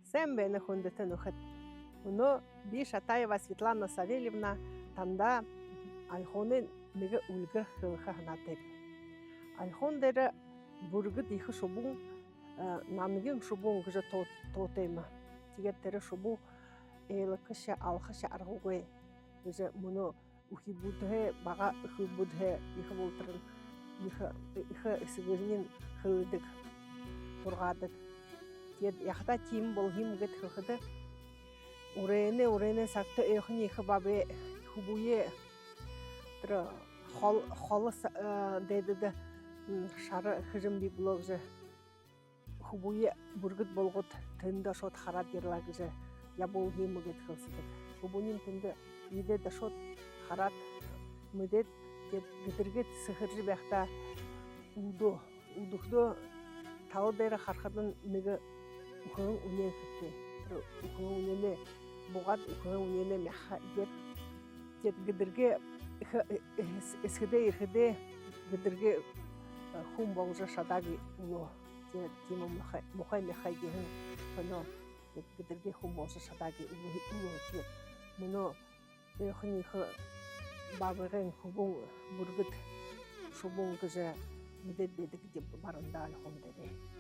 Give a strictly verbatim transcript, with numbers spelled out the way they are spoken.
Сайн байна, хүндэтэ нүхэд. Мүнөө би, Шатаева Светлана Савельевна, танда Ольхоной нэгэ үльгэр хэлэхэ һанаатайб. Ольхон дээрэ бүргэд ехэ шубуун, э, нангин шубуун гэжэ тоо-, тоотой юм. Тиигээд тэрэ шубуу айлгахашье, алахашье аргагүй гэжэ мүнөө үхибүүдһээ, бага үхибүүдһээ ехэ болоторнь, ехэ, ехэ эсэгэнэрынь хэлэдэг, һургаадаг. Тиигээд яахадаа тиимэ болоһон юм гээд хэлэхэдэ, урайнай, урайнай сагта ехэ ехэ баабай хүбүүе тэрэ хол-, холо са-, э, дээдэдэ, м, шара хэжэм бии болоо гэжэ, хүбүүе бүргэд болгоод, тэндэ ошоод хараад ерэлэй гэжэ ябуулһан юм гээд хэлсэдэг. Хүбүүниинь тэндэ эдеэд ошоод, хараад, мэдээд, тиигээд гэдэргээ сэхэржэ байхадаа, үдөө, үдэхэдөө тала дээрэ харахадань нэгэ үхэһэн үнеэн хэбтээ. Тэрэ үхэһэн үнеэнэй буугаад, үхэһэн үнеэнэй мяха эдеэд, тиигээд гэдэргээ эхэ-, э-, эс-, эсэхэдээ ерэхэдээ гэдэргээ, э, хүн боложо шадаагүй үлөө. Тиигээд тиимэ муухай, муухай мяха эдиһэн хүнөө гэдэргээ хүн боложо шадаагүй үлөө, үлөө. Тиигээд мүнөө ехэ ехэ баабайнь хүбүүн бүргэд шубуун гэжэ мэдээд байдаг гээшэ барандаа Ольхон дээрээ.